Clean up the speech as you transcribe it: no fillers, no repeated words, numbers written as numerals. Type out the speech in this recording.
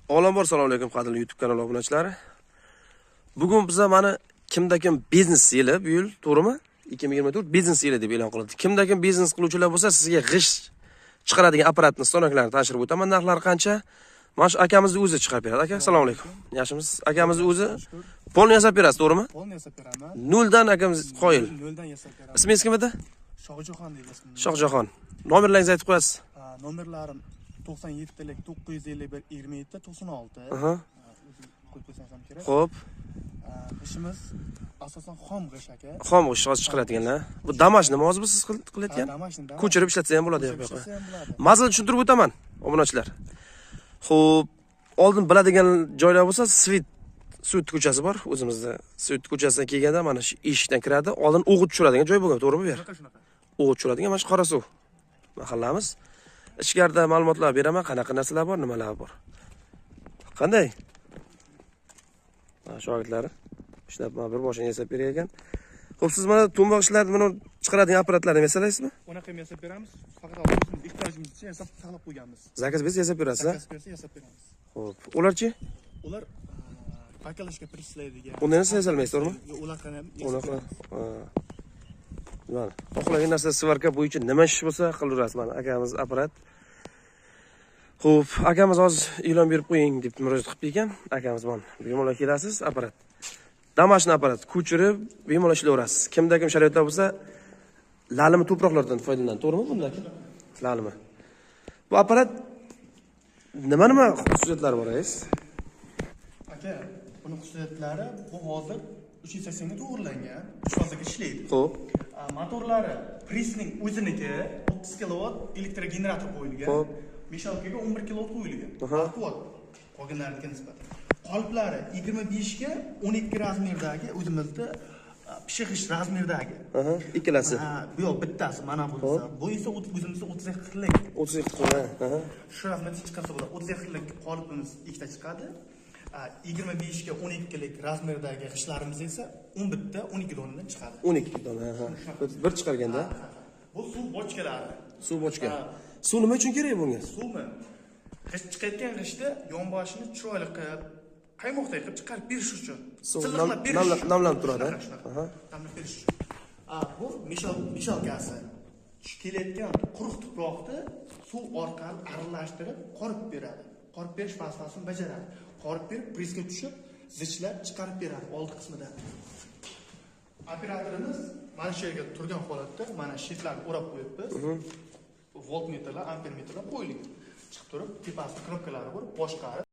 Olam bor, assalomu alaykum qadrli YouTube kanali obunachilari. Bugun biza mana kimda kim biznes yili bu yil, to'g'rimi? 2024 biznes yili deb e'lon qilindi. Kimda kim biznes qiluvchilar bo'lsa, sizga g'isht chiqaradigan apparatni, stanoklarni tanishtirib o'taman. Narxlari qancha? Mana shu akamizni o'zi chiqarib beradi. Aka, assalomu alaykum. Yaxshimisiz? Akamizni o'zi polni yasab berasiz, to'g'rimi? Polni yasab beraman. Noldan akamiz qoyil. Noldan yasab beraman. Ismingiz kim edi? Shohjahon deydi ismim. Shohjahon. Nomerlaringizni aytib qo'yasiz. Nomerlarim 97 951 27 96. Aha. Qo'yib qo'ysangiz ham kerak. Xo'p. Ishimiz asosan xom g'isht aka. Xom g'isht hozir chiqaradiganlar. Bu damash nima hozir bu siz qilayotgan? Damashni Ko'chirib ishlatsa ham bo'ladi. Ko'chirib ishlatsa ham bo'ladi. Mazali tushuntirib o'taman, obunachilar. Xo'p, oldin biladigan joylar bo'lsa, Svet ko'chasi bor, o'zimizda. Svet ko'chasidan kelganda mana shu eshikdan kiradi. Oldin o'g'it tushiradigan joy bo'lgan, to'g'rimi bu yer? Shunaqa. O'g'it tushiradigan mana shu Qorasuv mahallamiz. Ichkarida ma'lumotlar beraman, qanaqa narsalar bor, nimalar bor. Qanday? Mana shogirdlari ishlab mana bir boshini yasab berar ekan. Xo'p, siz mana to'mboq ishlarni mana chiqaradigan apparatlarni yasaysizmi? Unaqa ham yasab beramiz. Faqat o'zimiz ehtiyojimizcha yasab saqlab qo'yganmiz. Zakaz bersa yasab berasiz, Zakaz bersa yasab beramiz. Xo'p, ularchi? Ular bakalashka preslaydigan. Undan narsa yasalmaysiz, to'g'rimi? Yo'q, unaqa ham. Unaqa. Mana, xohlagan narsa svarka bo'yicha nima ish bo'lsa qilaverasiz. Mana akamiz apparat. Xo'p, akamiz hozir e'lon berib qo'ying deb murojaat qilibdi ekan. Akamiz mana bemalol kelasiz, apparat. Damashni apparat ko'chirib bemalol ishlayverasiz. Kimda kim sharoitlar bo'lsa, lalimi tuproqlardan foydalanadi, to'g'rimi bunda aka? Lalimi. Bu apparat nima xususiyatlari bor rais? Aka, buni xususiyatlari bu hozir 380 ga to'g'rilangan, 3 fazaga ishlaydi. Xo'p. Motorlari Prisning o'ziniki 30 kilovat elektrogenerator qo'yilgan. Xo'p. Meshalkaga 11 kilovat qo'yilgan. Quvvat qolganlariga nisbatan. Qoliplari 25 ga 12 razmerdagi o'zimizda pishiq razmerdagi. Ikkalasi. Ha, bu yo'q, bittasi mana bunisi. Bu esa o'zimizda 32 lik. 32 lik. Shu razmerda chiqarsa bo'ladi. 32 lik qolipimiz ikkita chiqadi. 25 ga 12 lik razmerdagi g'ishtlarimiz esa 11 ta 12 donadan chiqadi. 12 dona, Bir chiqarganda. Bu suv bochkalari. Suv bochka. Suv nima uchun kerak bunga? Suvmi? G'isht chiqayotgan g'ishtni yonboshini chiroyli qilib, qaymoqday qilib chiqarib berish uchun. Suv namlanib turadi. Namlab berish uchun. Bu mishalkasi. Kelayotgan quruq tuproqni suv orqali aralashtirib qorib beradi. Qorib berish vazifasini bajaradi. Qorib berib, presga tushib, zichlab chiqarib beradi oldi qismidan. Operatorimiz mana shu yerga turgan holatda mana shitlarni o'rab qo'yibmiz. Voltmetrlar, ampermetrlar qo'yilgan. Chiqib turib, tepasida knopkalari bor, boshqarib